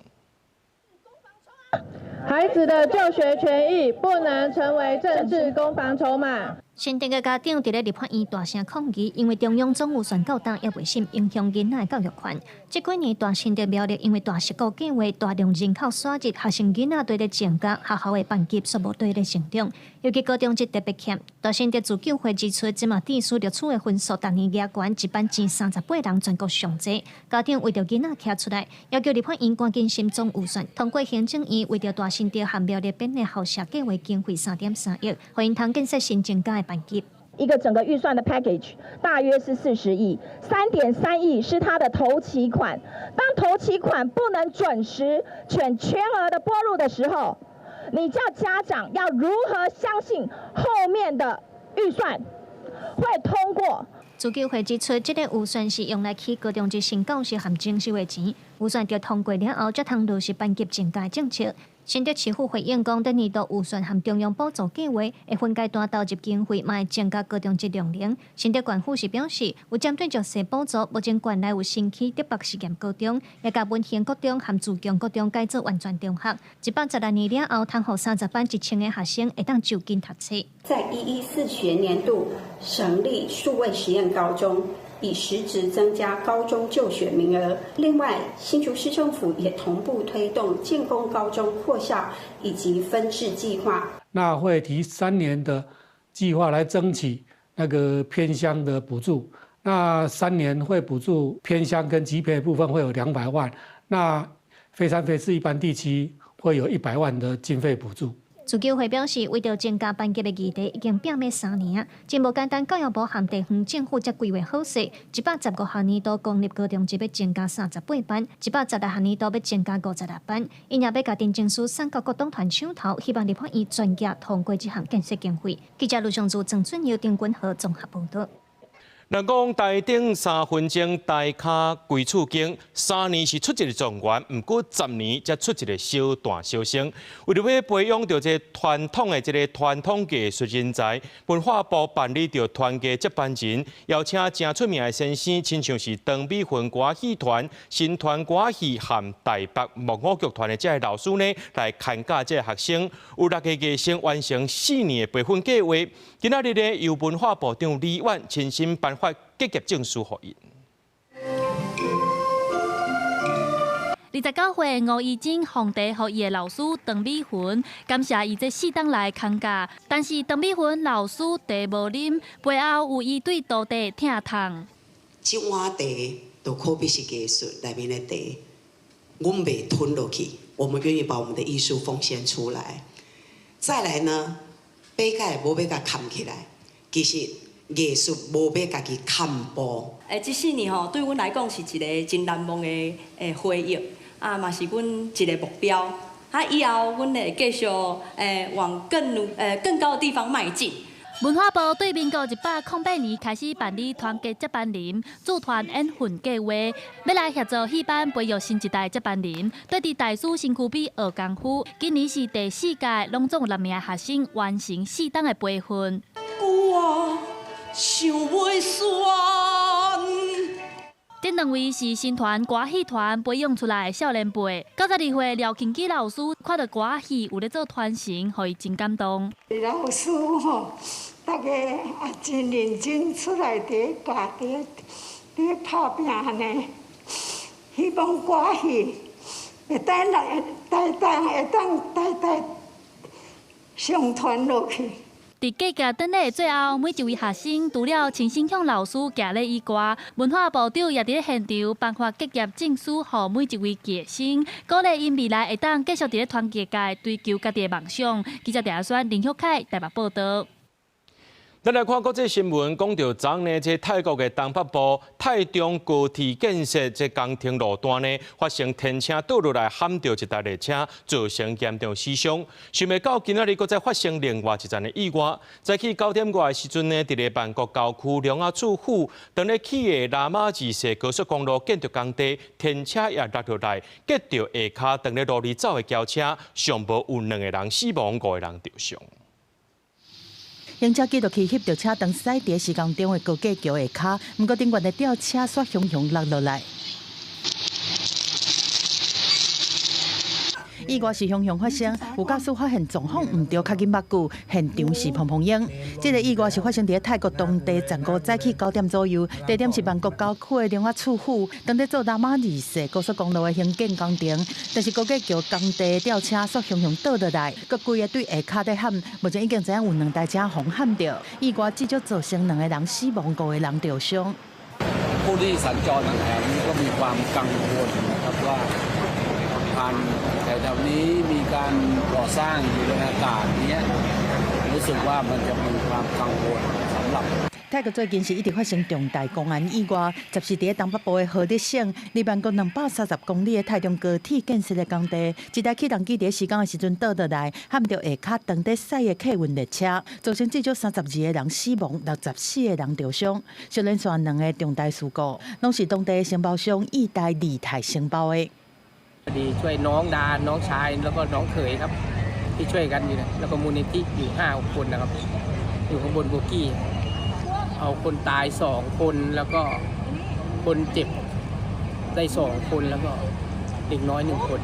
孩子的就學權益不能成為政治攻防籌碼。新竹的家長佇咧立法院大聲抗議，因為中央總預算到今猶未審，影響囡仔的教育權。這幾年大新竹苗栗因為大矽谷計畫大量人口徙入，學生囡仔綴咧增加，學校的班級數無綴咧成長，尤其高中職特別欠。大新竹自救會指出，這馬致書錄取的分數，逐年額懸一班前38人，全國上濟。家長為著囡仔徛出來，要求立法院趕緊審總預算，通過行政院為著大新竹和苗栗編的校舍計畫經費3.3億，予𪜶通建設新增加的班級。一個整個預算的 package 大約是40億，3.3億是他的頭期款。當頭期款不能準時全額的撥入的時候，你叫家長要如何相信後面的預算會通過？自救會指出，這个預算是用來起高中職新教室和整修的錢，預算著通過了後，才通落實班級增加政策。新竹市府回應講，等年度預算和中央補助計劃會分階段投入經費，嘛會增加高中職量能。新竹縣府是表示，有針對弱勢補助，目前縣內有新起竹北實驗高中，也共文興國中和自強國中改做完全中學。116年了後，通予30班1000个學生會當就近讀冊。在114學年度成立數位實驗高中，以實質增加高中就學名額。另外，新竹市政府也同步推動建功高中擴校以及分制計劃。那會提3年的計劃來爭取那個偏鄉的補助。那3年會補助偏鄉跟極貧部分會有200萬，那非三非四一般地區會有100萬的經費補助。自救會表示，為著增加班級的議題已經拼欲3年啊，真無簡單。教育部和地方政府才規劃好勢，115學年度公立高中職欲增加38班，116學年度欲增加56班。𪜶也欲共陳情書送到各黨團手頭，希望立法院全額通過這項建設經費。記者盧尚柱、鄭俊耀、丁君和綜合報導。人講台頂三分鐘，台跤規厝間，3年是出一个狀元，毋過10年才出一个小大小生。為著欲培養著這傳統的這个傳統藝術人才，文化部辦理著傳藝接班人，邀請誠出名的先生，親像是張美芬歌仔戲團、新團歌仔戲和台北木偶劇團的這个老師呢，來牽教這个學生。有六个藝生完成4年的培訓計劃。今仔日呢，由文化部長李婉親身頒發結業證書予𪜶。29歲吳怡貞皇帝予伊的老師張美芬，感謝伊這四冬來牽教。但是張美芬老師茶無啉，背後有伊對徒弟疼痛。這碗茶就可比是藝術內面的茶，阮袂吞落去，我們願意把我們的藝術奉獻出來。再來呢，比較無欲共崁起來，其實藝術無欲家己崁步。這四年吼，對阮來講是一个真難忘的回憶，啊，嘛是阮一个目標。啊，以後阮會繼續往更高的地方邁進。文化部對民國108年開始辦理團結接班人組團演訓計劃，欲來協助戲班培育新一代接班人。對佇大師身軀邊學功夫，今年是第四屆，攏總有六名學生完成四檔的培訓。我想袂算。這兩位是新團歌戲團培養出來的少年輩。92歲廖慶基老師看著歌戲有咧做傳承，予伊真感動。老師吼，逐家也真認真出來佇教，佇拍拚按呢，希望歌戲會當來代代會當代代相傳落去。佇結業典禮最後，每一位學生除了親身向老師行禮以外，文化部長也佇現場頒發結業證書，予每一位學生，鼓勵𪜶未來會當繼續佇咧傳藝界追求家己的夢想。記者鄭阿林玉凱台北報導。咱來看國際新聞，講著昨昏呢，這泰國的東北部泰中高鐵建設這工程路段呢，發生天車倒落來撼著一台列車，造成嚴重死傷。想袂到今仔日閣再發生另外一層的意外。早起9點外的時陣呢，佇咧曼谷郊區龍阿處府，當咧起的拉瑪二世高速公路建築工地，天車也落落來，擊著下跤當咧路裡走的轎車，上無有兩個人死亡，五個人著傷。行車記錄器翕著車當駛佇施工中的高架橋下跤，毋過頂懸的吊車煞雄雄落落來。意外是雄雄發生，有駕駛發現狀況毋對，較緊目久，現場是砰砰音。這個意外是發生佇泰國當地15早起9點左右，地點是曼谷郊區的龍阿處府，當咧做拉瑪二世高速公路的興建工程，但是高架橋工地吊車煞雄雄倒落來，閣規个對下跤咧撼，目前已經知影有兩台車予撼著，意外至少造成兩個人死亡，五個人受傷。ผู้ที่สัญจรทางแถวนี้ก็มีความกังวลนะครับว่าผ่านแถวๆนี้มีการก่อสร้างอยู่ในอากาศนี้รู้สึกว่ามันจะมีความกังวลสำหรับ泰國最近是一直發生重大公安意外，14佇東北部的河德省，離曼谷230公里的泰中高鐵建設的工地，一台起重機佇施工的時陣倒落來，撼著下跤當咧駛的客運列車，造成至少32個人死亡，64個人受傷。小連續兩個重大事故，攏是當地承包商意大利泰承包的。 ดีช่วยน้องดาน้องชายแล้วก็น้องเขยครับที่ช่วยกันอยู่แล้วก็มูลนิธิอยู่ห้าคนนะครับอยู่ข้างบนโบกี้เอาคนตายสองคนแล้วก็คนเจ็บได้สองคนแล้วก็เด็กน้อยหนึ่งคน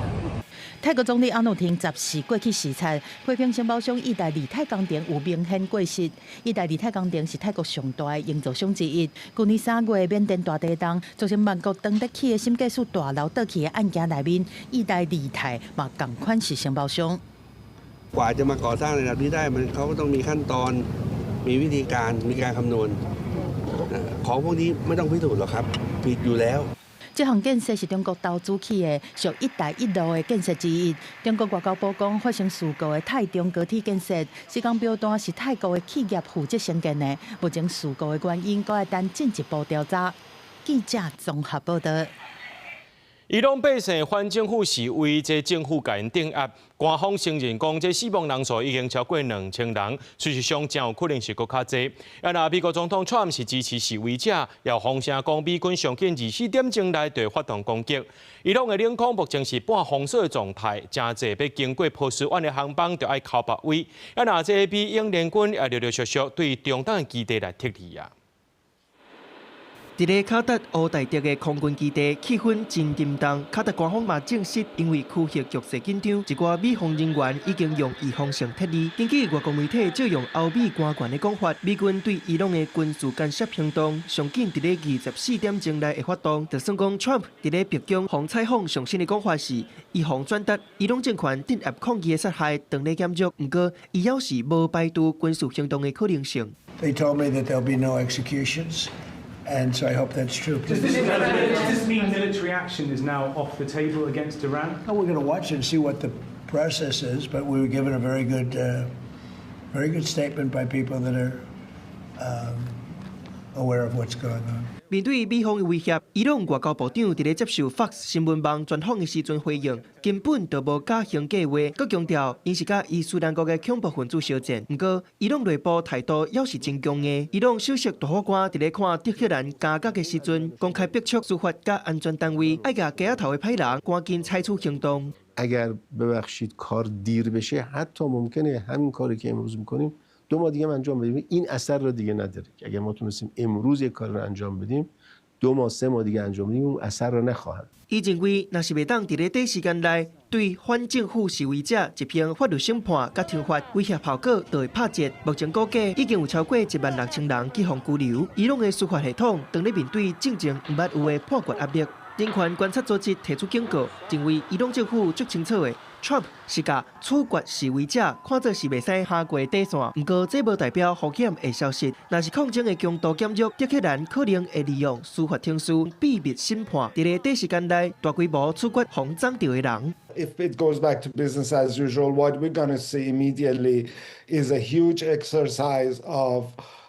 泰國總理阿努廷14過去視察，批評承包商意大利泰工程有明顯過失。意大利泰工程是泰國上大的營造商之一。舊年3月，緬甸大地震造成曼谷當咧起的審計署大樓倒去的案件內面，意大利泰嘛仝款是承包商。 กว่าจะมาก่อสร้างระดับนี้ได้มันเขาก็ต้องมีขั้นตอนมีวิธีการมีการคำนวณของพวกนี้ไม่ต้องพิสูจน์หรอกครับผิดอยู่แล้ว 這項建設是中國投資起的，屬「一帶一路」的建設之一。中國外交部講，發生事故的泰中高鐵建設施工標單是泰國的企業負責承建的，目前事故的原因閣愛等進一步調查。記者綜合報導。伊朗百姓反政府示威，這政府共𪜶鎮壓，官方承認講，這死亡人數已經超過2000人，事實上真有可能是閣較濟。啊，若美國總統川普是支持示威者，也放聲講美軍上緊24點鐘內就會發動攻擊。伊朗的領空目前是半封鎖的狀態，誠濟欲經過波斯灣的航班就愛靠別位。啊，若這美英聯軍也陸陸續續對中東的基地來撤離啊。佇咧卡達烏代德的空軍基地，氣氛真沉重。卡達官方嘛證實，因為區域局勢緊張，一寡美方人員已經用預防性撤離。根據外國媒體借用歐美官員的講法，美軍對伊朗的軍事干涉行動上緊佇咧24點鐘內會發動。就算講川普佇咧白宮予採訪上新的講法是，伊予轉達伊朗政權鎮壓抗議的殺害當咧減弱，毋過伊猶是無排除軍事行動的可能性。 They told me that there'll be no executions. And so I hope that's true. Does this mean military action is now off the table against Iran? Well, we're going to watch and see what the process is, but we were given a very good statement by people that are aware of what's going on. 面對美方的威脅，伊朗外交部長佇咧接受 Fox 新聞網專訪的時陣回應，根本就無加刑計劃，閣強調𪜶是佮伊斯蘭國的恐怖分子相戰。毋過，伊朗內部態度猶是真強硬。伊朗首席大法官佇咧看德黑蘭監獄的時陣，公開逼促司法佮安全單位愛共街仔頭的歹人趕緊採取行動。 اگر ببخشید کار دیر بشه حتی ممکنه همین کاری که امروز میکنیم 2 ماه دیگه انجام بدیم این اثر رو دیگه نداره که اگر ما تونستیم امروز یک کار رو انجام بدیم 2 ماه 3 ماه دیگه انجام بدیم اون اثر رو نخواهد. 伊認為，若是袂當佇咧短時間內對反政府示威者執行法律審判佮懲罰，威脅效果就會拍折。目前估計已經有超過16,000人去予拘留。伊朗的司法系統當咧面對進前毋捌有的判決壓力。人權觀察組織提出警告，認為伊朗政府足清楚的，Trump 是共處決示威者看做是袂使跨過底線。毋過這無代表風險會消失。若是抗爭的強度減弱，德黑蘭可能會利用司法程序秘密審判，佇咧短時間內大規模處決予摠著的人。 If it goes back to business as usual, what we're going to see immediately is a huge exercise of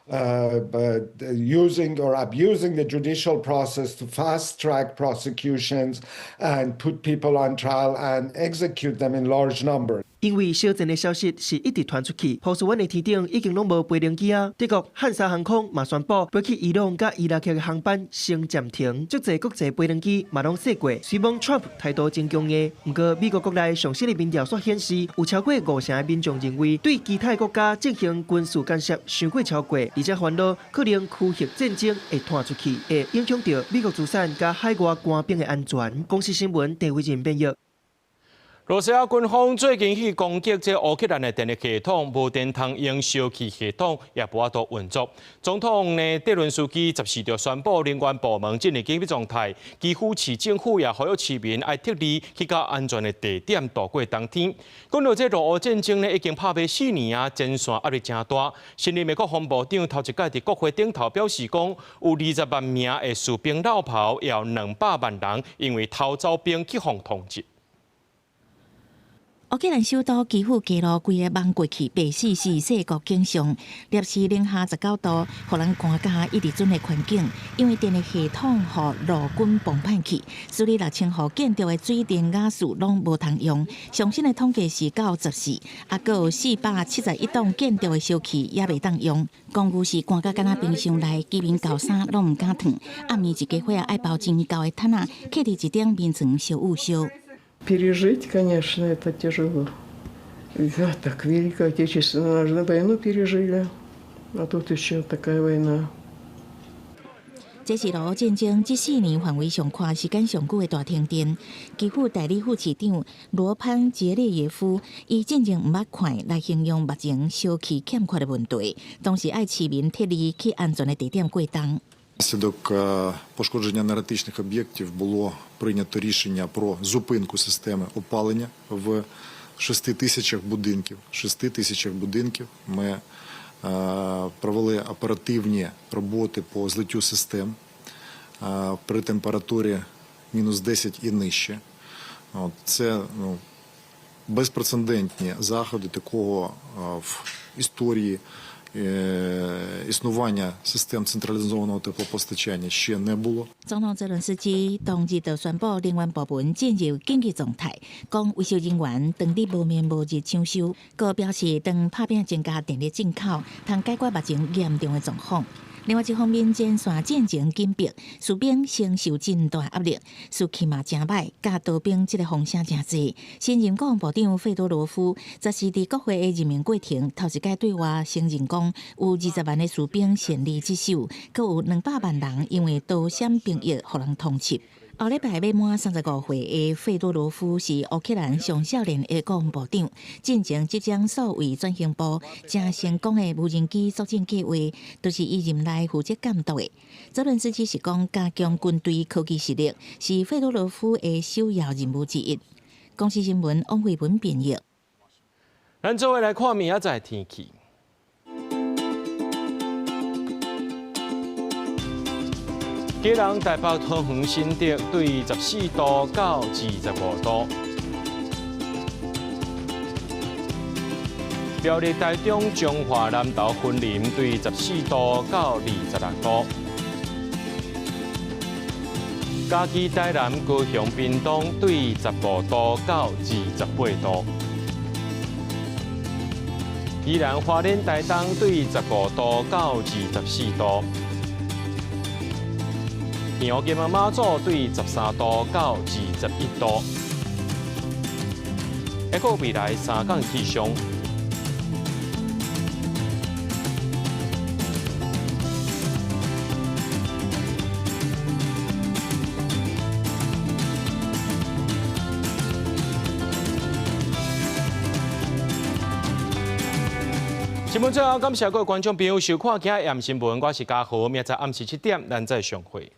using or abusing the judicial process to fast track prosecutions and put people on trial and execute them in large numbers. 因為小戰的消息是一直傳出去，波斯灣的天頂已經攏無飛行機啊。德國漢莎航空嘛宣布，飛去伊朗佮伊拉克的航班先暫停，足濟國際飛行機嘛攏說過。雖罔 Trump 態度真強硬，毋過美國國內上新的民調煞顯示，有超過五成的民眾認為對其他國家進行軍事干涉傷過超過，而且煩惱可能區域戰爭會拖出去，會影響著美國資產佮海外官兵的安全。公視新聞鄭惟仁編譯。羅西亞軍方最近去攻擊這烏克蘭的電力系統，無電通用，燒氣系統也無法度運作。總統呢，澤倫斯基14就宣布，能源部門進入緊急狀態，基輔市政府也呼籲市民愛撤離去較安全的地點度過冬天。講到這俄烏戰爭呢，已經拍欲4年啊，前線壓力誠大。新任的國防部長頭一擺佇國會頂頭表示講，有20萬名的士兵落跑，也有200萬人因為逃走兵去予通緝。烏克蘭首都基輔街路規个蒙過去，白死死世國景象，攝氏零下19度，予人寒甲一直準的環境。因為電力系統予俄軍崩盤去，所以6000戶建築的水電瓦斯攏無通用。上新的統計是到14，猶閣有471棟建築的燒氣也袂當用。公寓是寒甲敢若冰箱內，居民厚衫攏毋敢脫。暗暝一家伙愛包真厚的毯仔，徛佇一頂眠床燒焐燒。 Пережить, конечно, это тяжело. Да, так Великую Отечественную войну пережили, а тут еще такая война. 這是俄烏戰爭這4年範圍上寬時間上久的大停電。基輔代理副市長羅潘傑列耶夫以進前毋捌看來形容目前燒氣欠缺的問題，當時愛市民撤離去安全的地點過冬。 Внаслідок пошкодження енергетичних об'єктів було прийнято рішення про зупинку системи опалення в 6 тисячах будинків. 6 тисячах будинків ми провели оперативні роботи по злиттю систем при температурі мінус 10 і нижче. От, це, ну, безпрецедентні заходи такого в історії існування систем централізованого теплопостачання ще не було. 總統澤倫斯基當日就宣布，能源部門進入緊急狀態，講維修人員當日無眠無日搶修，閣表示當拍拚增加電力進口，通解決目前嚴重的狀況。另外一方面，前線戰情緊迫，士兵承受真大壓力，士氣嘛誠䆀，佮逃兵這个風聲誠濟。新任國防部長費多羅夫14佇國會的任命過程，頭一擺對外承認講，有20萬的士兵戰離職守，閣有200萬人因為逃閃兵役予人通緝。後禮拜欲滿35歲的費多羅夫是烏克蘭上少年的國防部長，進前執掌數位轉型部，誠成功的無人機作戰計劃，都是伊任內負責監督的。澤倫斯基是講加強軍隊科技實力是費多羅夫的首要任務之一。公視新聞王慧文編譯。咱做伙來看明仔載天氣。基隆、台北、桃園、新竹對14度到25度；苗栗、台中、彰化、南投、雲林對14度到26度；嘉義、台南、高雄、屏東對15度到28度。宜蘭、花蓮、台東對15度到24度。澎湖、金門、馬祖對13度到21度。一個未來三天氣象。新聞最後，感謝各位觀眾朋友收看今日新聞，我是嘉豪，明仔載暗時7點，咱再相會。